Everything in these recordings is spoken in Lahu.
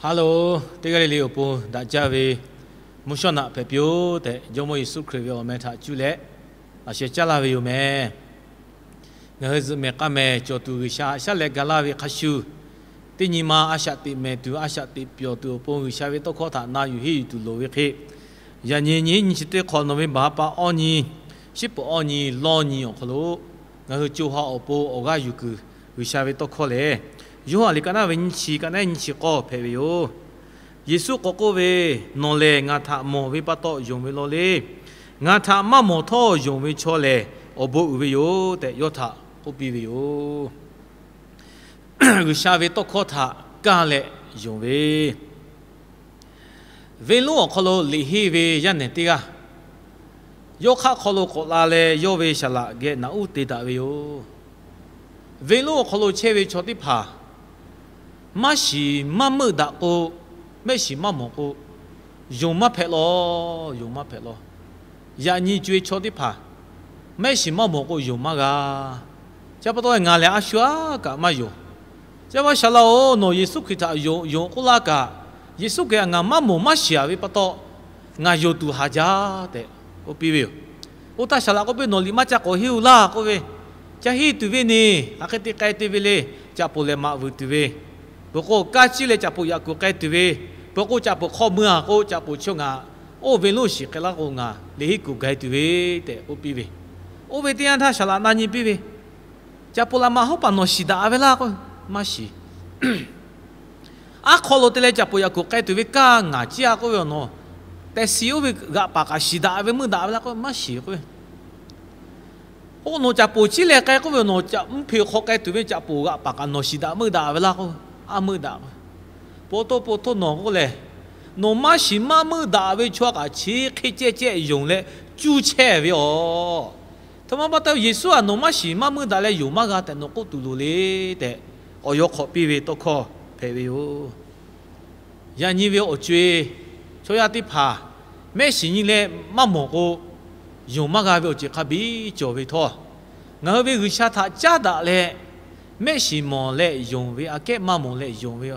Hello, teˇ g'aˇ le le awˬ pon daꞈ jaˇ ve mvuhˇ shawˉ naꞈ hpehꞈ piˇ-oˆ tehꞈ, Jawˇmawˇ Yeˍsuˆ Hkriꞈ ve awˬ meh htaꞈ cuˇ leh laꞈ sheh caˉ laˇ ve yoˬ meh. Ngaˬ hui zuhꞈ mehˍ k'aˇ mehˍ cawˬ tuˬ G'uiˬsha haꞈ shaˉ leh ga laˇ ve hk'a shuˍ, teˇ nyi ma a shaꞈ teꞈ mehˍ tuˬ, a shaꞈ teꞈ pyawˬ tuˬ awˬ pon G'uiˬsha ve tawˇ hkawˇ htaꞈ na yuˬ henˇ yuˬ tuˬ loˍ ve hk'e, yaꞈ nyi nyi nyi chi teˇ hk'awꞈ nawˬ ve baˬ ha pa awˇ nyi, shiˉ peuˬ awˇ nyi, lawˇ nyi awˬ hk'aw lo ngaˬ hui co ha awˬ pon awˬ g'aˇ yuˬ kuiˬ G'uiˬsha ve tawˇ hkawˇ lehˬ, Yoˇhanˬ liꞈ ka naˉ ve nyiˇ chi ka naˉ nyiˇ chi k'awˇ hpehꞈ ve yoˬ. Yeˍsuˆ k'awꞈ k'oˆ ve, Nawˬ lehˬ ngaˬ htaꞈ mawˬ ve pa taw yonˍ ve law le. Ngaˬ htaꞈ maˇ mawˬ htawˇ yonˍ ve chaw lehˬ, awˬ bon uiˍ ve yoˬ tehꞈ yawˇ htaꞈ k'oˆ piˇ ve yoˬ. G'uiˬsha ve tawˇ hkawˇ htaꞈ kaˇ leh yonˍ ve, venˇ lonˉ awˬ hk'aw lo liꞈ henˇ ve yaˇ nehˬ teˇ g'aˇ, yawˇ hk'aˆ hk'aw lo k'awꞈ la leh yawˇ ve saˍ laꞈ geh naꞈ uˉ te daꞈ ve yoˬ. Venˇ lonˉ awˬ hk'aw lo chehˇ ve chaw teˇ hpaˍ maˇ shiˍ maˇ meuˆ daꞈ k'o, mehˆ shiˍ maˇ mawˬ k'o, yonˍ maˇ hpehꞈ law, yonˍ maˇ hpehꞈ law. Yaꞈ nyi co e chaw teˇ hpaˍ mehˆ shiˍ maˇ mawˬ k'o yonˍ maˇ g'a. Chi pa taw ngaˬ lehˬ a shu aˉ kaꞈ maˇ yonˍ. Chi pa saˍ laꞈ-oˬ, nawˬ Yeˍsuˆ Hkriꞈ htaꞈ yonˍ k'oˆ laˇ kaꞈ, Yeˍsuˆ Hkriꞈ htaꞈ ngaˬ maˇ mawˬ maˇ shiˍ ve pa taw, ngaˬ yonˍ tuˬ haˍ jaˇ tehꞈ k'oˆ piˇ ve yoˬ. Oˇ htaˇ saˍ laꞈ k'oˆ piˇ, Nawˬ liꞈ maˇ ca k'awꞈ henˇ-oˬ laˇ k'oˆ ve, Ca henˇ tuˬ ve ne, hk'aˬ hk'e te k'ai te ve le. Caꞈ poˍ lehˬ maꞈ vuiˬ tuˬ ve, peuˬ k'o kaˇ ciˇ leh caꞈ poˍ yaꞈ kuˬ k'ai tuˬ ve, peuˬ k'o caꞈ poˍ hk'aw mui-a k'o caꞈ poˍ chi ngaˬ oˇ venˇ lonˉ shiˍ k'ai laˇ k'o ngaˬ liꞈ henˇ kuˬ gai tuˬ ve tehꞈ k'oˆ piˇ ve. Oˇ ve teˇ yanˇ htaˇ saˍ laꞈ na nyi piˇ ve, Caꞈ poˍ laꞈ maꞈ hawˉ paˍ nawˬ shiˍ daꞈ ve laˇ k'o, maˇ shiˍ. Aˉ hk'aw lo te leh caꞈ poˍ yaꞈ kuˬ k'ai tuˬ ve kaˇ ngaˬ ciˇ-a k'oˆ ve awˬ nawˬ, tehꞈ shiˍ oˇ ve g'aꞈ paˍ kaꞈ shiˍ daꞈ ve meuˇ daꞈ ve laˇ k'o, maˇ shiˍ k'oˆ ve. Oˇ nawˬ caꞈ poˍ ciˇ leh k'ai k'oˆ ve awˬ nawˬ, mvuhˇ hpeꞈ hk'aw k'ai tuˬ ve caꞈ poˍ g'aꞈ paˍ kaꞈ nawˬ shiˍ daꞈ meuˇ daꞈ ve laˇ k'o, a meuˇ daꞈ k'o, po toˇ po toˇ nawˬ k'oˆ lehˬ, nawˬ maˇ shiˍ maˇ meuˇ daꞈ ve chaw kaꞈ chi hk'e ceh ceh yonˍ leh cuˇ chehˇ ve aˬ. Htaꞈ ma pa taw Yeˍsuˆ-a nawˬ maˇ shiˍ maˇ meuˇ daꞈ leh yonˍ maˇ g'a tehꞈ nawˬ k'oˆ tuˬ loˍ le tehꞈ, awˬ yaw hk'awꞈ piˇ ve tawˇ hkawˇ hpehꞈ ve yoˬ. Yaꞈ nyi ve awˬ co e, chaw yaˇ teˇ hpaˍ mehˆ shiˍ nyi leh maˇ mawˬ k'o, yonˍ maˇ g'a ve awˬ ceuˬ hk'a biˇ cawˬ ve htawˇ, ngaˬ hui ve G'uiˬsha htaꞈ caˉ daꞈ leh mehˆ shiˍ mawˬ leh yonˍ ve, aꞈ kehˉ maˇ mawˬ leh yonˍ ve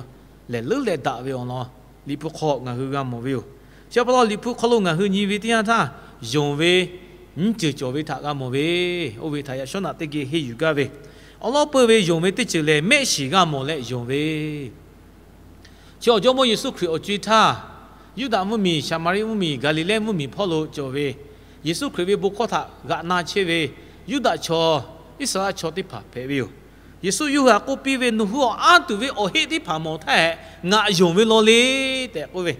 lehˬ leuˉ leh daꞈ ve awˬ lawn Liꞈ hpu hk'aw ngaˬ hui g'a mawˬ ve yoˬ. Chi pa taw Liꞈ hpu hk'aw lo ngaˬ hui nyi ve teˇ yanˇ htaˇ, yonˍ ve nyiˇ ceuˬ cawˬ ve htaꞈ g'a mawˬ ve, oˇ ve htaꞈ yaꞈ shawˉ naꞈ teˇ geh henˇ yuˬ gaˇ ve, awˬ lawn peuˇ ve yonˍ ve teˇ ceuˬ lehˬ mehˆ shiˍ g'a mawˬ leh yonˍ ve. Chi awˬ Jawˇmawˇ Yeˍsuˆ Hkriꞈ awˬ co e htaˇ, Yuˇdaꞈ mvuhˇmiˬ, Saˍmaˍriˆ mvuhˇmiˬ, Gaˍliˍlehˇ mvuhˇmiˬ hpawˇ lo cawˬ ve, Yeˍsuˆ Hkriꞈ ve bon hkawˇ htaꞈ g'aꞈ na chehˇ ve Yuˇdaꞈ chaw, Iˉsaˍreˍlaˆ chaw teˇ hpaˍ hpehꞈ ve yoˬ. Yeˍsuˆ yawˇ hui htaꞈ k'oˆ piˇ ve, Nawˬ hui awˬ anˇ tuˬ ve awˬ heˆ teˇ hpaˍ mawˬ htaˇ hehꞈ ngaꞈ yonˍ ve law le tehꞈ k'oˆ ve.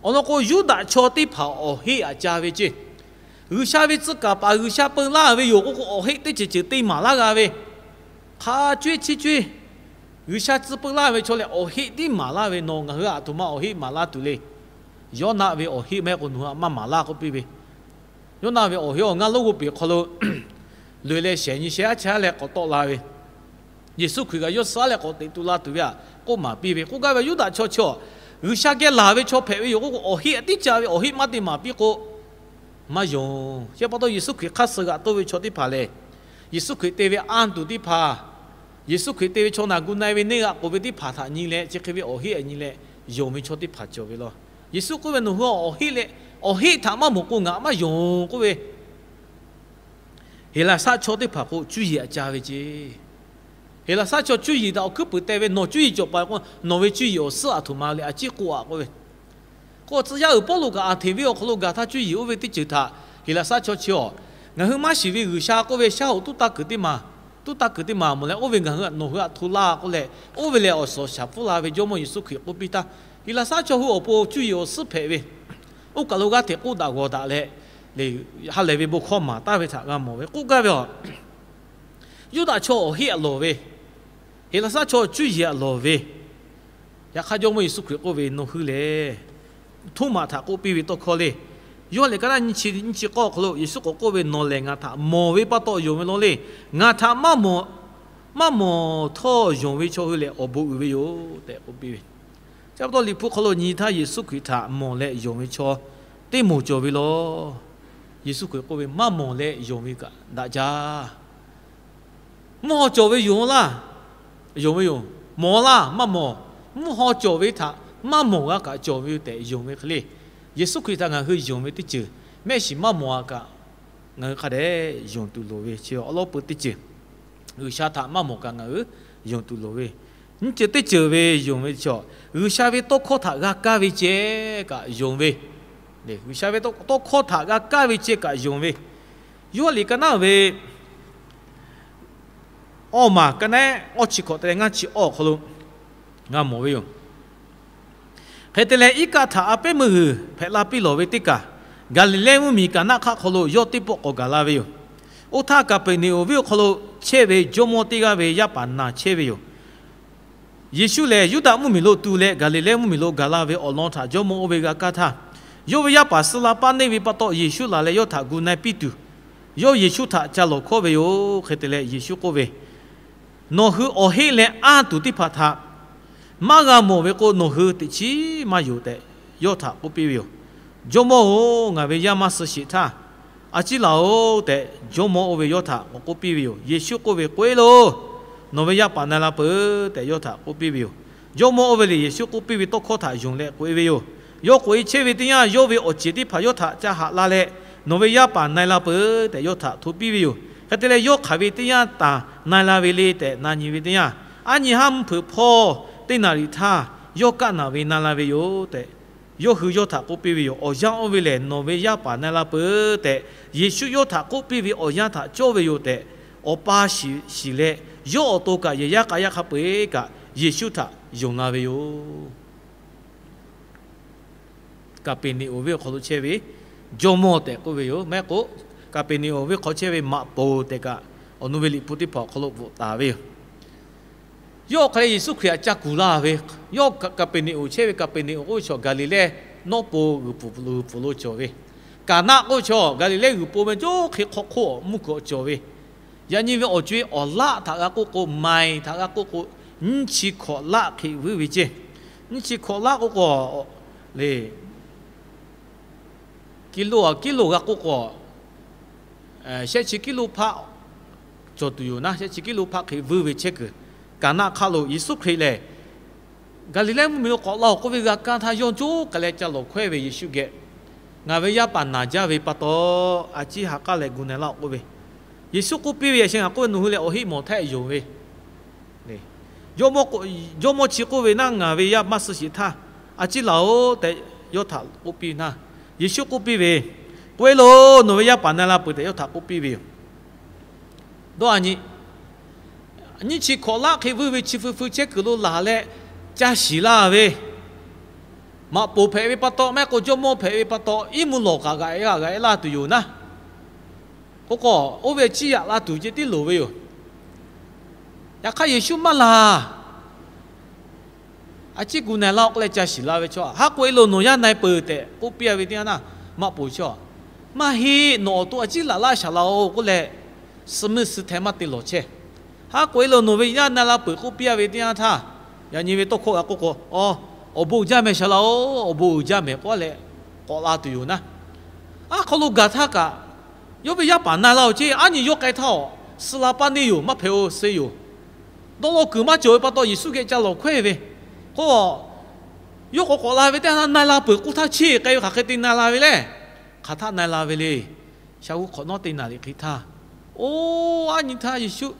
Awˬ lawn k'o, Yuˇdaꞈ chaw teˇ hpaˍ awˬ heˆ aꞈ ca ve ceˇ. G'uiˬsha ve tcuh kaˍ paˍ G'uiˬsha peu laˇ ve yoˬ k'oˆ k'o, awˬ heˆ teˇ ceuˬ ceuˬ te maˍ laˇ g'a ve, hk'a coˇ eˬ chi coˇ eˬ G'uiˬsha tcuh peu laˇ ve chaw lehˬ, awˬ heˆ tiˉ maˍ laˇ ve. Nawˬ ngaˬ hui aˬ htoꞈ ma awˬ heˆ maˍ laˇ tuˬ le. Yawˇnaˆ ve awˬ heˆ maˇ heˆ k'o nawˬ hui htaꞈ maˇ maˍ laˇ k'oˆ piˇ ve. Yawˇnaˆ ve awˬ heˆ awˬ ngaˇ lonˉ g'oˇ peˬ hk'aw lo loꞈ-e leh shehˍ nyi shehˍ aˉ chehˇ aˉ leh k'awꞈ tawˆ la ve, Yeˍsuˆ Hkriꞈ kaꞈ yawˇ suh aˉ leh k'awꞈ teꞈ tu la tuˬ ve htaꞈ k'oˆ maˍ piˇ ve. K'oˆ gaˇ ve, Yuˇdaꞈ chaw chi awˬ, G'uiˬsha geh laˬ ve chaw hpehꞈ ve yoˬ k'oˆ k'o, awˬ heˆ aꞈ tiˉ ca ve, awˬ heˆ maˇ te maˍ piˇ k'o, maˇ yonˍ. Chi pa taw Yeˍsuˆ Hkriꞈ hk'aˇ suh g'aꞈ toˆ ve chaw teˇ hpaˍ lehˬ, Yeˍsuˆ Hkriꞈ te ve anˇ tuˬ teˇ hpaˍ, Yeˍsuˆ Hkriꞈ te ve chaw naˬ gu na-e ve neˇ g'aꞈ k'oˍ ve teˇ hpaˍ htaꞈ nyi leh, chi hk'e ve awˬ heˆ aꞈ nyi leh yonˍ ve chaw teˇ hpaˍ cawˬ ve law. Yeˍsuˆ k'oˆ ve, Nawˬ hui awˬ heˆ leh, awˬ heˆ htaꞈ maˇ mawˬ k'o, ngaˬ maˇ yonˍ k'oˆ ve. Heˍlaˍsaˆ chaw teˇ hpaˍ k'o, cuˇ yiˍ aꞈ ca ve ceˇ. Heˍlaˍsaˆ chaw cuˇ yiˍ htaꞈ awˬ hkuiˉ puiˍ teh ve, Nawˬ cuˇ yiˍ cawˬ paˍ k'o, nawˬ ve cuˇ yiˍ awˬ suhˉ aˬ htoꞈ ma le, a ciˉ k'oˆ aꞈ k'oˆ ve. K'o, tcuh yaˇ uiˍ Pawˇluꞈ kaꞈ Aˍhtenˍ venˇ awˬ hk'aw lo gaˬ htaˇ cuˇ yiˍ oˇ ve teˇ ceuˬ htaꞈ Heˍlaˍsaˆ chaw chi awˬ, ngaˬ hui maˇ shiˍ ve G'uiˬsha k'oˆ ve shaˉ hoꞈ tuˉ taˇ kuiˬ teˇ maˬ, tuˉ taˇ kuiˬ teˇ maˬ mawˬ leh, oˇ ve ngaˬ hui, nawˬ hui htaꞈ hto laˇ k'oˆ leh, oˇ ve lehˬ awˬ suhˍ awˬ shaˍ pfuhˇ la ve Jawˇmawˇ Yeˍsuˆ Hkriꞈ k'oˆ piˇ htaˇ, Heˍlaˍsaˆ chaw hui awˬ pon cuˇ yiˍ awˬ suhˉ hpehꞈ ve, oˇ kaˬ lo g'aˇ hteꞈ k'oˆ daꞈ g'awˬ daꞈ leh, ha lehˬ ve bon hkawˇ maˍ taˍ ve htaꞈ g'a mawˬ ve. K'oˆ gaˇ ve aˬ, Yuˇdaꞈ chaw awˬ heˆ aꞈ lawˬ ve, Heˍlaˍsaˆ chaw cuˇ yiˍ aꞈ lawˬ ve, yaꞈ hk'aˇ Jawˇmawˇ Yeˍsuˆ Hkriꞈ k'oˆ ve, Nawˬ hui lehˬ, Htoˉmaꞈ htaꞈ k'oˆ piˇ ve tawˇ hkawˇ le. Yoˇhanˬ liꞈ ka naˉ nyi chi, nyi chi k'awˇ awˬ hk'aw lo Yeˍsuˆ k'awꞈ k'oˆ ve, Nawˬ lehˬ ngaˬ htaꞈ mawˬ ve pa taw yonˍ ve law le. Ngaˬ htaꞈ maˇ mawˬ, maˇ mawˬ htawˇ yonˍ ve chaw hui lehˬ, awˬ bon uiˍ ve yoˬ tehꞈ k'oˆ piˇ ve. Chi pa taw Liꞈ hpu hk'aw lo nyi htaˇ, Yeˍsuˆ Hkriꞈ htaꞈ mawˬ leh yonˍ ve chaw teˇ moˍ cawˬ ve law. Yeˍsuˆ Hkriꞈ k'oˆ ve, Maˇ mawˬ leh yonˍ ve kaꞈ daꞈ jaˇ. Mvuhˇ haw cawˬ ve yonˍ laˇ, yonˍ ve yoˬ. Mawˬ laˇ, maˇ mawˬ. mvuhˇ haw cawˬ ve htaꞈ maˇ mawˬ g'a kaꞈ cawˬ ve yoˬ tehꞈ yonˍ ve hk'e le. Yeˍsuˆ Hkriꞈ htaꞈ ngaˬ hui yonˍ ve teˇ ceuˬ, mehˆ shiˍ maˇ mawˬ g'a kaꞈ ngaˬ hui hk'a dehꞈ yonˍ tuˬ loˍ ve chi awˬ lawn peuˬ teˇ ceuˬ. G'uiˬsha htaꞈ maˇ mawˬ kaꞈ ngaˬ hui yonˍ tuˬ loˍ ve, nyiˇ ceuˬ teˇ ceuˬ ve yonˍ ve chi, G'uiˬsha ve tawˇ hkawˇ htaꞈ g'a kaˇ ve ceh kaꞈ yonˍ ve, G'uiˬsha ve tawˇ hkawˇ htaꞈ g'a kaˇ ve ceh kaꞈ yonˍ ve, Yoˇhanˬ liꞈ ka naˉ ve awˇ maˬ ka naˉ awˇ chi hkawꞈ te leh ngaˇ chi awˇ awˬ hk'aw lo g'a mawˬ ve yoˬ. Hk'e te leh, iˉ kaˆ htaꞈ a pehˉ meuˇ g'uiˬ hpehꞈ la piˇ lawˬ ve teˇ kaˬ, Gaˍliˍlehˇ mvuhˇmiˬ Kaˍnaˆ hk'aˆ hk'aw lo yawˇ teˇ pawˆ k'awꞈ gaˬ la ve yoˬ. Oˇ htaˇ, Kaˍpeˍneˍonˍ venˇ awˬ hk'aw lo chehˇ ve jawˇmawˇ teˇ g'aˇ ve yaˇ paˍ naˬ chehˇ ve yoˬ. Yeˍsuˆ lehˬ, Yuˇdaꞈ mvuhˇmiˬ lo tu leh Gaˍliˍlehˇ mvuhˇmiˬ lo gaˬ la ve awˬ lawn htaꞈ jawˇmawˇ oˇ ve g'a kaˇ htaˇ, yawˇ ve yaˇ paˍ suh la paˇ neˇ ve pa taw, Yeˍsuˆ laˬ leh yawˇ htaꞈ gu na-e piˇ tuˬ, yawˇ Yeˍsuˆ htaꞈ ca lawˬ hkawˉ ve yoˬ. Hk'e te leh, Yeˍsuˆ k'oˆ ve, Nawˬ hui awˬ heˆ leh anˇ tuˬ teˇ hpaˍ htaꞈ maˇ g'a mawˬ ve k'o, nawˬ hui teꞈ chiˉ maˇ yonˍ tehꞈ yawˇ htaꞈ k'oˆ piˇ ve yoˬ. Jawˇmawˇ-oˬ, ngaˬ ve yaˇ maˇ suh sheˍ htaˇ, a ciˉ laˬ-oˬ tehꞈ, jawˇmawˇ oˇ ve yawˇ htaꞈ k'awꞈ k'oˆ piˇ ve yoˬ. Yeˍsuˆ k'oˆ ve, K'oꞈ-e loˬ, nawˬ ve yaˇ paˍ na-e la peuˬ tehꞈ yawˇ htaꞈ k'oˆ piˇ ve yoˬ. Jawˇmawˇ oˇ ve lehˬ, Yeˍsuˆ k'oˆ piˇ ve tawˇ hkawˇ htaꞈ yonˍ leh k'oꞈ-e ve yoˬ. Yawˇ k'oꞈ-e chehˇ ve teˇ yanˇ, yawˇ ve awˬ ceˬ teˇ hpaˍ yawˇ htaꞈ ca haꞈ la leh, Nawˬ ve yaˇ paˍ na-e la peuˬ tehꞈ yawˇ htaꞈ hto piˇ ve yoˬ. Hk'e te leh, yawˇ hk'aˬ ve teˇ yanˇ taˍ na-e la ve le tehꞈ na nyi ve teˇ yanˇ, aˉ nyi haˉ mvuhˇ hpeuꞈ hpawˇ teˇ naˍriˍ htaˇ, yawˇ kaˆ naˬ ve na la ve yoˬ tehꞈ, yawˇ hui yawˇ htaꞈ k'oˆ piˇ ve yoˬ. Awˬ yanˇ oˇ ve lehˬ, Nawˬ ve yaˇ paˍ na-e la peuˬ tehꞈ Yeˍsuˆ yawˇ htaꞈ k'oˆ piˇ ve awˬ yanˇ htaꞈ cawˇ ve yoˬ tehꞈ, awˬ pa shiˍ shiˍ leh, yawˇ awˬ to kaꞈ yehˬ yaˇ k'a yaˇ hk'a peu-eˬ kaꞈ Yeˍsuˆ htaꞈ yonˍ la ve yoˬ. Kaˍpeˍneˍonˍ venˇ awˬ hk'aw lo chehˇ ve jawˇmawˇ tehꞈ k'oˆ ve yoˬ. Maˇ heˆ k'o, Kaˍpeˍneˍonˍ venˇ hk'aw chehˇ ve maꞈ poˍ tehꞈ kaꞈ, awˬ nu ve liꞈ hpu teˇ hpaˍ awˬ hk'aw lo bvuhꞈ taˍ ve yoˬ. Yawˇ hk'aˬ lehˬ Yeˍsuˆ Hkriꞈ htaꞈ ca kuˬ laˇ ve, yawˇ Kaˍpeˍneˍonˍ chehˇ ve, Kaˍpeˍneˍonˍ k'oˆ ve chaw Gaˍliˍlehˇ nawˉ po g'uiˬ pfuhˍ lo g'uiˬ pfuhˍ lo cawˬ ve, Kaˍnaˆ k'oˆ ve chaw Gaˍliˍlehˇ g'uiˬ po ve coˇ hk'e hk'aw hk'oˆ mvuhˇ kuiˬ awˬ cawˬ ve, yaꞈ nyi ve awˬ co-e awˬ laˆ htaꞈ g'a k'oˆ k'o, maiˬ htaꞈ g'a k'oˆ k'o, nyiˇ chi hkawꞈ laˆ hk'e vuiˇ ve ceˇ. Nyiˇ chi hkawꞈ laˆ k'oˆ k'o, le, kiˇ loˬ a kiˇ loˬ g'a k'oˆ k'o, shehˆ chi kiˇ loˬ hpaˆ cawˬ tuˬ yoˬ naˉ, shehˆ chi kiˇ loˬ hpaˆ hk'e vuiˇ ve chehˇ kuiˬ. Kaˍnaˆ hk'aˆ lo Yeˍsuˆ Hkriꞈ lehˬ, Gaˍliˍlehˇ mvuhˇmiˬ lo k'awꞈ la-oˬ k'oˆ ve g'a kaˇ htaˇ, yawˇ coˇ k'ai leh ca lawˬ hkawehˇ ve Yeˍsuˆ geh, Ngaˬ ve yaˇ paˍ naˬ jaˇ ve pa taw, a ciˉ ha k'aˉ leh gu na-e laˇ-oˬ k'oˆ ve, Yeˍsuˆ k'oˆ piˇ ve, yaꞈ sheh ngaˬ k'oˆ ve, nawˬ hui lehˬ awˬ heˆ mawˬ htaˇ yonˍ ve, jawˇmawˇ chi k'oˆ ve naˉ, Ngaˬ ve yaˇ maˇ suh sheˍ htaˇ, a ciˉ laˬ-oˬ tehꞈ yawˇ htaꞈ k'oˆ piˇ naˉ, Yeˍsuˆ k'oˆ piˇ ve, K'oꞈ-e loˬ, nawˬ ve yaˇ paˍ na-e la peuˬ tehꞈ yawˇ htaꞈ k'oˆ piˇ ve yoˬ. Dawˇ a nyi, nyiˇ chi hkawꞈ laˆ hk'e vuiˇ ve chi feu feu chehˇ kuiˬ lo laˬ leh ca shiˍ laˇ ve, maꞈ poˍ hpehꞈ ve pa taw, maˇ heˆ k'o jawˇmawˇ hpehꞈ ve pa taw, iˉ mvuhˇ lawˬ kaꞈ g'aꞈ g'aꞈ e laˇ tuˬ yoˬ naˉ. K'o k'o, oˇ ve a ciˉ yaꞈ la tuˬ ceh tiˉ loˍ ve yoˬ. Yaꞈ hk'aˇ Yeˍsuˆ maˇ laˬ. A ciˉ gu na-e laˇ-oˬ k'oˆ leh ca shiˍ la ve chaw, Haˉ k'oꞈ-e loˬ, nawˬ yaˇ na-e peuˬ tehꞈ k'oˆ piˇ a ve teˇ yanˇ naˉ, maꞈ poˍ chaw, Maˇ heˆ, nawˬ awˬ to a ciˉ laˬ laˇ shaˍ laˬ-oˬ k'oˆ leh, suh meuˇ suh hteh maˇ te lawˬ chehˇ. Haˉ k'oꞈ-e loˬ, nawˬ ve yaˇ na-e la peuˬ k'oˆ piˇ a ve teˇ yanˇ htaˇ, yaꞈ nyi ve tawˇ hkawˇ g'a k'oˆ k'o, Awˬ, awˬ bon uiˍ jaˇ mehˍ shaˍ laˬ-oˬ, awˬ bon uiˍ jaˇ mehˍ k'oˆ leh k'awꞈ la tuˬ yoˬ naˉ. Aˉ hk'aw lo gaˬ htaˇ kaꞈ, yawˇ ve yaˇ paˍ na-e laˇ-oˬ ceˇ, aˉ nyi yawˇ k'ai htaˇ-oˬ, suh la paˇ neˇ yoˬ, maˇ hpehꞈ-oˬ suh yoˬ. Dawˇ law kuiˬ maˇ cawˬ ve pa taw Yeˍsuˆ geh ca lawˬ hkawehˇ ve, k'o, yawˇ k'awꞈ k'awꞈ la ve teˇ yanˇ, Na-e la peuˬ k'oˆ htaˇ, cheˇ k'ai ve hk'aˬ hk'e te na-e la ve lehˬ, hk'aˬ htaˆ na-e la ve le. Shaˍ g'uˇ hk'awꞈ nawˉ te naˍ riˍ hk'e htaˇ, oˇ aˉ nyi htaˇ Yeˍsuˆ,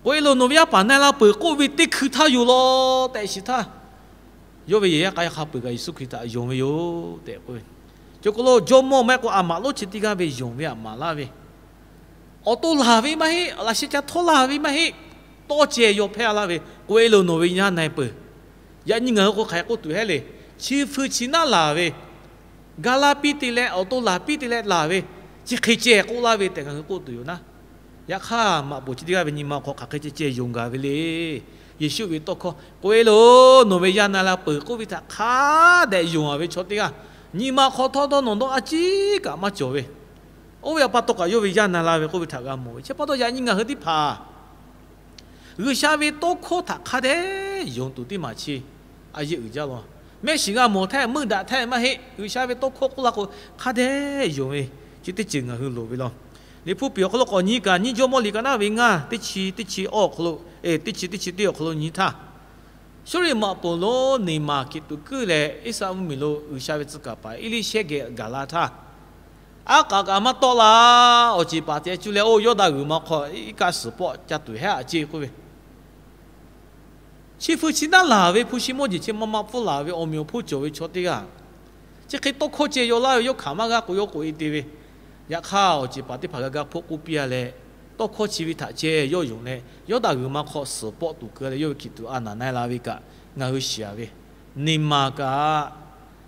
K'oꞈ-e loˬ, nawˬ ve yaˇ paˍ na-e la peuˬ k'oˆ ve teˇ hkui htaˇ yoˬ law tehꞈ shiˍ htaˇ, yawˇ ve yehˬ yaˇ k'a yaˇ hk'a peu-eˬ kaꞈ Yeˍsuˆ Hkriꞈ htaꞈ yonˍ ve yoˬ tehꞈ k'oˆ ve. Chi k'o lo, jawˇmawˇ maˇ heˆ k'o a maꞈ lonˉ chi teˇ g'aˇ ve yonˍ ve a maˍ laˇ ve, awˬ to laˬ ve maˇ heˆ, laꞈ sheh ca htawˇ laˬ ve maˇ heˆ, tawˇ ceh yaw hpehˇ a laˇ ve, K'oꞈ-e loˬ, nawˬ ve yaˇ na-e peuˬ. Yaꞈ nyi ngaˬ hui k'o hk'aˬ hk'e k'oˆ tuˬ heˆ le. Chi hpu chi naˉ laˬ ve, ga laˇ piˇ te leh, awˬ to laˬ piˇ te leh laˬ ve, chi hk'e ceh k'oˆ laˇ ve tehꞈ ngaˬ hui k'oˆ tuˬ yoˬ naˉ. Yaꞈ hk'aˇ, maꞈ poˍ chi teˇ g'aˇ ve nyi ma hk'aw hk'aˬ hk'e ceh ceh yonˍ gaˬ ve le. Yeˍsuˆ ve tawˇ hkawˇ, K'oꞈ-e loˬ, nawˬ ve yaˇ na-e la peuˬ k'oˆ ve htaꞈ hk'a dehꞈ yonˍ a ve chaw teˇ g'aˇ, nyi ma hk'aw htawˇ dawˇ nawˬ dawˇ a ciˉ kaꞈ maˇ cawˬ ve, oˇ ve pa taw kaꞈ yawˇ ve yaˇ na-e la ve k'oˆ ve htaꞈ g'a mawˬ ve. Chi pa taw yaꞈ nyi ngaˬ hui teˇ hpaˍ G'uiˬsha ve tawˇ hkawˇ htaꞈ hk'a dehꞈ yonˍ tuˬ teˇ maˬ chi a yeˇ uiˍ jaˇ law. Mehˆ shiˍ g'a mawˬ htaˇ, meuˇ daꞈ htaˇ maˇ heˆ, G'uiˬsha ve tawˇ hkawˇ k'oˆ la k'o, hk'a dehꞈ yonˍ ve, chi teˇ ceuˬ ngaˬ hui loˍ ve law. Liꞈ hpu piˍ awˬ hk'aw lo k'awꞈ nyi kaꞈ, nyiˇ Jawˇmawˇ liꞈ ka naˉ ve ngaˇ, teˇ chi, teˇ chi awˇ awˬ hk'aw lo, teˇ chi, teˇ chi teˇ awˬ hk'aw lo nyi htaˇ, Suˇriˆ maꞈ poˍ lonˉ Neˍmaˍ hkiˬ tuꞈ kuiˉ leh, Iˉsaˍreˍlaˆ mvuhˇmiˬ lo G'uiˬsha ve tcuh kaˍ paˍ Eˇliˇshehˇ geh gaˬ la htaˇ, aˉ k'aꞈ kaꞈ maˇ tawˆ la. Awˬ ceˬ paˍ te cuˇ leh, Oˇ Yawˇdanˍ g'uiˬ ma hk'aw iˉ kaˆ suhˍ pawˆ ca tuˬ hehˉ aꞈ ceˇ k'oˆ ve, chi hpu chi naˉ laˬ ve hpu shi mawˇ jeˬ chi ma ma pfuhˇ laˬ ve awˬ meꞈ awˬ hponˇ cawˬ ve chaw teˇ g'aˇ, chi hk'e tawˇ hkawˇ ceh yaw laˇ ve yawˇ hkanˍ maˇ g'a k'o, yawˇ k'oꞈ e te ve. Yaꞈ hk'aˇ, awˬ ceˬ paˍ teˇ hpaˍ g'a ga hpoˆ k'oˆ piˇ a leh, tawˇ hkawˇ chi ve htaꞈ ceh yawˇ yonˍ leh, Yawˇdanˍ g'uiˬ ma hk'aw suhˍ pawˆ tuˬ keu leh, yawˇ ve hkiˬ tuꞈ a naˍ na e la ve kaꞈ, ngaˬ hui shiˍ a ve, Neˍmaˍ kaꞈ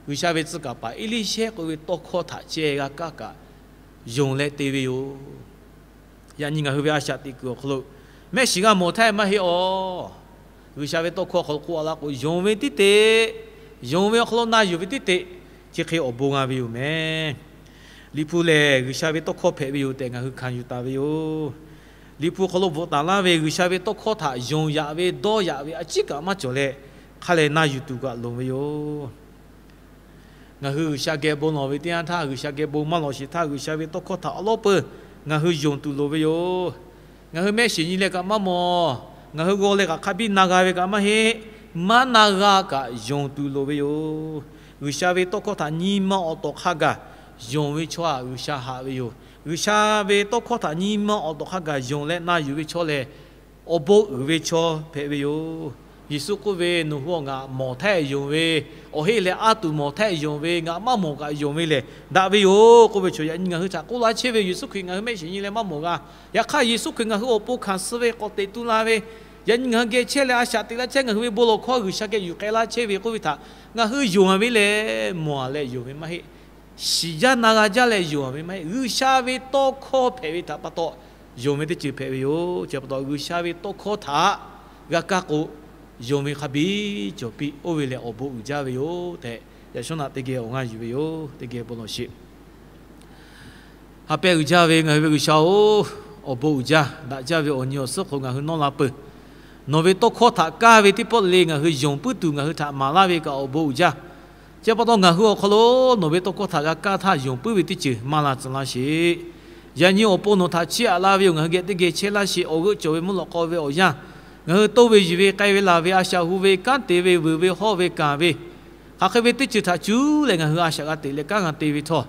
G'uiˬsha ve tcuh kaˍ paˍ Eˇliˇshehˇ k'oˆ ve tawˇ hkawˇ htaꞈ ceh g'a kaˇ kaꞈ, yonˍ leh te ve yoˬ. Yaꞈ nyi ngaˬ hui ve a shaꞈ teꞈ kuiˬ awˬ hk'aw lo, mehˆ shiˍ g'a mawˬ htaˇ maˇ heˆ aw. G'uiˬsha ve tawˇ hkawˇ awˬ hk'aw lo k'oˆ a laˇ k'o, yonˍ ve tiˉ te, yonˍ ve awˬ hk'aw lo na yuˬ ve tiˉ te, chi hk'e awˬ bon g'a ve yoˬ mehˍ. Liꞈ hpu lehˬ, G'uiˬsha ve tawˇ hkawˇ hpehꞈ ve yoˬ tehꞈ ngaˬ hui hkanˍ yuˬ taˍ ve yoˬ. Liꞈ hpu hk'aw lo bvuhꞈ taˍ laˇ ve G'uiˬsha ve tawˇ hkawˇ htaꞈ yonˍ yaꞈ ve, dawˇ yaꞈ ve a ciˉ kaꞈ maˇ cawˬ leh, hk'a lehˬ na yuˬ tuˬ kaꞈ loˍ ve yoˬ. Ngaˬ hui G'uiˬsha geh bon lawˬ ve teˇ yanˇ htaˇ, G'uiˬsha geh bon maˇ lawˬ sheˍ htaˇ, G'uiˬsha ve tawˇ hkawˇ htaꞈ awˉ lawˉ peuˬ ngaˬ hui yonˍ tuˬ loˍ ve yoˬ. Ngaˬ hui mehˆ shiˍ nyi leh kaꞈ maˇ mawˬ. Ngaˬ hui g'aw leh kaꞈ hk'a biˇ na g'a ve kaꞈ maˇ heˆ. Maˇ na g'a kaꞈ yonˍ tuˬ loˍ ve yoˬ. G'uiˬsha ve tawˇ hkawˇ htaꞈ nyi ma awˬ tawˍ hk'a gaˬ yonˍ ve chaw htaꞈ G'uiˬsha haꞈ ve yoˬ. G'uiˬsha ve tawˇ hkawˇ htaꞈ nyi ma awˬ tawˍ hk'a gaˬ yonˍ leh na yuˬ ve chaw lehˬ, awˬ bon uiˍ ve chaw hpehꞈ ve yoˬ. Yeˍsuˆ k'oˆ ve, Nawˬ hui awˬ ngaˬ mawˬ htaˇ yonˍ ve, awˬ heˆ leh a tuˬ mawˬ htaˇ yonˍ ve, ngaˬ maˇ mawˬ kaꞈ yonˍ ve lehˬ daꞈ ve yoˬ k'oˆ ve chaw, yaꞈ nyi ngaˬ hui htaꞈ k'oˆ laˇ chehˇ ve Yeˍsuˆ Hkriꞈ ngaˬ hui mehˆ shiˍ nyi leh maˇ mawˬ g'a. Yaꞈ hk'aˇ, Yeˍsuˆ Hkriꞈ ngaˬ hui awˬ pon hkanˍ suh ve k'awꞈ teꞈ tu la ve, yaꞈ nyi ngaˬ hui geh chehˇ leh a shaꞈ teꞈ laˇ chehˇ, ngaˬ hui ve bon lawˬ hkawˇ G'uiˬsha geh yuˬ k'ai laˇ chehˇ ve k'oˆ ve htaꞈ ngaˬ hui yonˍ a ve lehˬ, mawˬ a leh yonˍ ve maˇ heˆ. Shiˍ jaˇ na g'a jaˇ leh yonˍ a ve maˇ heˆ. G'uiˬsha ve tawˇ hkawˇ hpehꞈ ve htaꞈ pa taw yonˍ ve teˇ ceuˬ hpehꞈ ve yoˬ. Chi pa taw G'uiˬsha ve tawˇ hkawˇ htaꞈ g'a kaˇ k'o, yonˍ ve hk'a biˇ cawˬ piˇ, oˇ ve lehˬ awˬ bon uiˍ jaˇ ve yoˬ tehꞈ, yaꞈ shawˉ naꞈ teˇ geh awˬ g'aˇ yuˬ ve yoˬ. Teˇ geh bon lawˬ sheˍ. Ha pehˇ uiˍ jaˇ ve ngaˬ hui ve G'uiˬsha-oˬ, awˬ bon uiˍ jaˇ. Daꞈ jaˇ ve awˬ nyi awˬ suhˉ hk'aw ngaˬ hui nawˇ la peuˬ. Nawˬ ve tawˇ hkawˇ htaꞈ kaˇ ve teˇ pawˆ le ngaˬ hui yonˍ puiˉ tuˬ ngaˬ hui htaꞈ maˍ laˇ ve kaꞈ awˬ bon uiˍ jaˇ. Chi pa taw ngaˬ hui awˬ hk'aw lo nawˬ ve tawˇ hkawˇ htaꞈ g'a kaˇ htaˇ yonˍ puiˉ ve teˇ ceuˬ maˇ la tcuh laˇ sheˍ. Yaꞈ nyi awˬ pon nawˬ htaꞈ chiˇ aꞈ la ve yoˬ. Ngaˬ hui geh teˇ geh chehˇ laˇ sheˍ. Awˬ g'euˆ cawˬ ve mvuhˇ lawꞈ k'aw ve awˬ yanˇ, ngaˬ hui toˇ ve yuˬ ve k'ai ve laˬ ve a shaꞈ hu ve kanˉ te ve vuiˬ ve hawˇ ve kanˍ ve, hk'aˬ hk'e ve teˇ ceuˬ htaꞈ cuˉ leh ngaˬ hui a shaꞈ g'a teꞈ leh kanˉ g'a te ve htawˇ,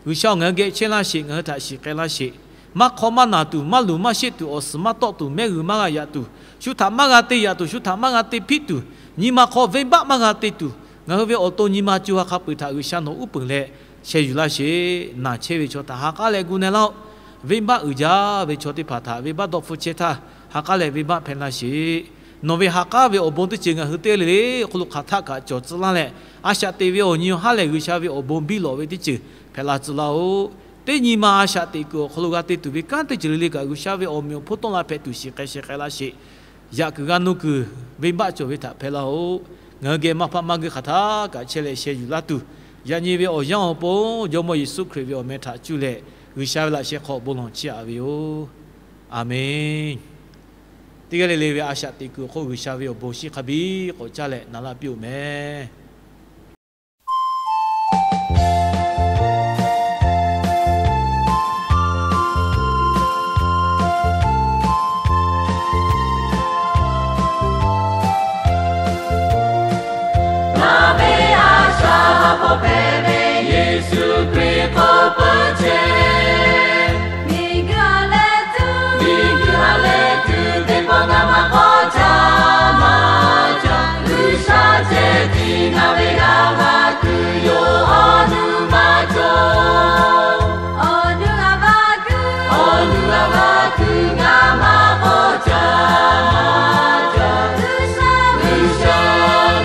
G'uiˬsha-oˬ, ngaˬ hui geh chehˇ laˇ sheˍ. Ngaˬ hui htaꞈ shiˍ k'ai laˇ sheˍ. Maˇ hk'aw maˇ naˬ tuˬ, maˇ luˬ maˇ sheˆ tuˬ, awˬ suhˍ maˇ tawˆ tuˬ, mehˆ g'uiˬ maˇ g'a yaꞈ tuˬ, shu htaꞈ maˇ g'a te yaꞈ tuˬ, shu htaꞈ maˇ g'a te hpiˆ tuˬ, nyi ma hk'aw venˇbaˆ maˇ g'a te tuˬ, ngaˬ hui ve awˬ to nyi ma co ha hk'a peu-eˬ htaꞈ G'uiˬsha nawˬ uˉ peunˍ leh sheh yuˬ laˇ sheˍ. Naˬ chehˇ ve chaw htaꞈ ha k'aˉ leh gu na laˇ-oˆ. Venˇbaˆ uiˍ jaˇ ve chaw teˇ hpaˍ htaꞈ venˇbaˆ dawˇ hpfuhˇ chehˇ htaˇ, ha k'aˉ leh venˇbaˆ hpehˇ laˇ sheˍ. Nawˬ ve ha k'aˉ ve awˬ bon teˇ ceuˬ ngaˬ hui teˇ g'aˇ le le awˬ hk'aw lo hk'aˬ htaˆ kaꞈ cawˬ tcuh laˇ leh, a shaꞈ teꞈ ve awˬ nyi haˉ lehˬ G'uiˬsha ve awˬ bon biˇ lawꞈ ve teˇ ceuˬ hpehꞈ la tcuh laˇ-oˆ. Teˇ nyi ma a shaꞈ teꞈ kuiˬ awˬ hk'aw lo g'a te tuˬ ve kanˉ teˇ ceuˬ le le kaꞈ G'uiˬsha ve awˬ meꞈ awˬ hponˇ tawˆ la hpehꞈ tuˬ shiˍ k'ai sheh k'ai laˇ sheˍ. Yaꞈ kuiˬ g'a nuˇ kuiˬ venˇbaˆ cawˬ ve htaꞈ hpehꞈ laˇ-oˆ. Ngaˬ hui geh maˇ hpaˆ maˇ geuˆ hk'aˬ htaˆ kaꞈ chehˇ leh sheh yuˬ laˇ tuˬ, yaꞈ nyi ve awˬ yanˇ awˬ pon Jawˇmawˇ Yeˍsuˆ Hkriꞈ ve awˬ meh htaꞈ cuˇ leh G'uiˬsha ve laꞈ sheh hk'aw bon lawˬ chiˇ aꞈ ve yoˬ. Aˬmenˍ. Teˇ g'aˇ le le ve a shaꞈ teꞈ kuiˬ awˬ hk'oˆ G'uiˬsha ve awˬ bon shinˉ hk'a biˇ k'awꞈ caˇ leh na laˇ piˇ-oˆ mehˍ. Nawˬ ve a shaꞈ hk'aw hpehꞈ ve Yeˍsuˆ Hkriꞈ k'oˆ peuˬ chehˇ. Miˬguiˬ ha lehˬ tuˬ, miˬguiˬ ha lehˬ tuˬ teˇ pawˆ ngaˬ maˇ k'awꞈ caˇ maˇ caˇ. G'uiˬsha ceh tiˉ ngaˬ ve g'aˇ va kuiˬ yoˬ. Awˬ nuˇ maˇ cawˬ, awˬ nuˇ g'aˇ va kuiˬ, awˬ nuˇ g'aˇ va kuiˬ ngaˬ maˇ k'awꞈ caˇ maˇ caˇ. G'uiˬsha, G'uiˬsha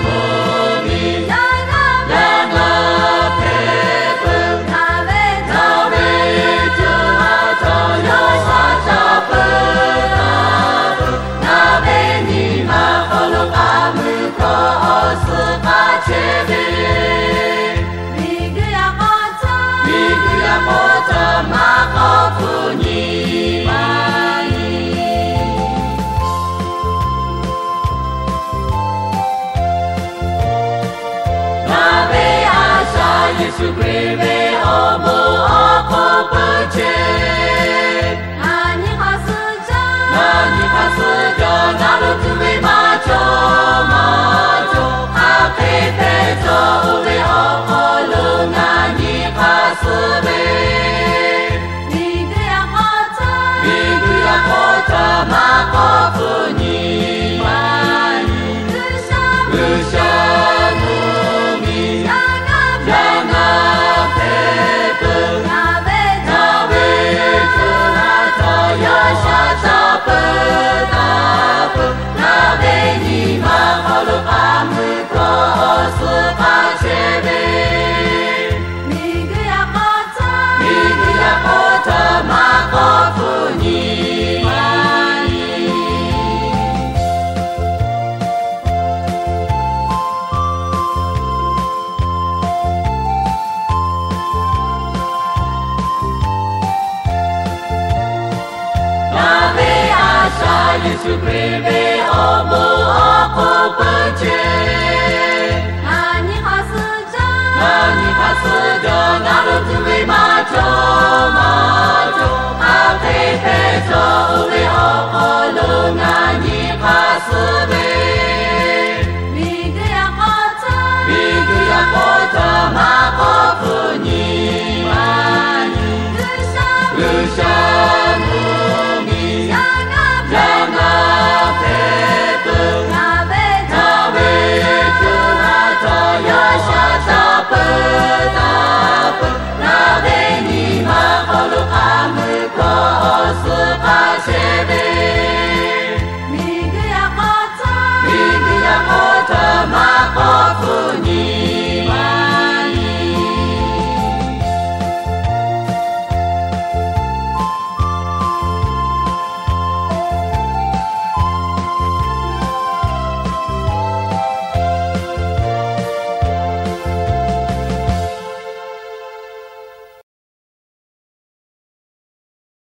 mvuhˇmiˬ yaˇ g'aˇ, yaˇ g'aˇ hpehꞈ peuˬ. Ngaˬ ve, ngaˬ ve co ha htaꞈ yawˇ shaˉ caˇ peuˬ taˍ peuˬ. Ngaˬ ve nyi ma hk'aw lo k'aˉ mui hkawˇ awˬ suhˍ k'aˉ chehˇ ve, miˬguiˬ yaꞈ k'aw htaˇ, miˬguiˬ yaꞈ k'aw htaˇ maˇ k'awꞈ hpu nyi ma nyi. Ngaˬ ve a shaꞈ Yeˍsuˆ Hkriꞈ ve awˬ bon awˬ hk'oˆ peuˬ chehˇ. Ngaˬ nyi hk'aˬ suh caˇ, ngaˬ nyi hk'aˬ suh caˇ, ngaˬ lo tuˬ ve maˇ cawˬ maˇ suh ve, miˬguiˬ yaꞈ k'aw htaˇ, miˬguiˬ yaꞈ k'aw htaˇ maˇ k'awꞈ hpfuhˆ nyi ma nyi. G'uiˬsha mvuhˇmiˬ yaˇ naˇ hpehꞈ peuˬ. Ngaˬ ve co ha htaˇ yaˇ sha ca peuˬ taˍ peuˬ. Ngaˬ ve nyi ma hk'aw lo k'aˉ mui hkawˇ awˬ suhˍ hk'a chehˇ ve, miˬguiˬ yaꞈ k'aw htaˇ, miˬguiˬ yaꞈ k'aw htaˇ maˇ k'awꞈ hpfuhˆ nyi ma nyi. Ngaˬ ve a shaꞈ Yeˍsuˆ Hkriꞈ ve awˬ bon awˬ hk'oˆ peuˬ chehˇ. Ngaˬ nyi hk'aˬ suh jaˇ, ngaˬ nyi hk'aˬ suh jaˇ, ngaˬ lo tuˬ ve maˇ cawˬ maˇ cawˬ, a hk'e hpehꞈ cawˬ oˇ ve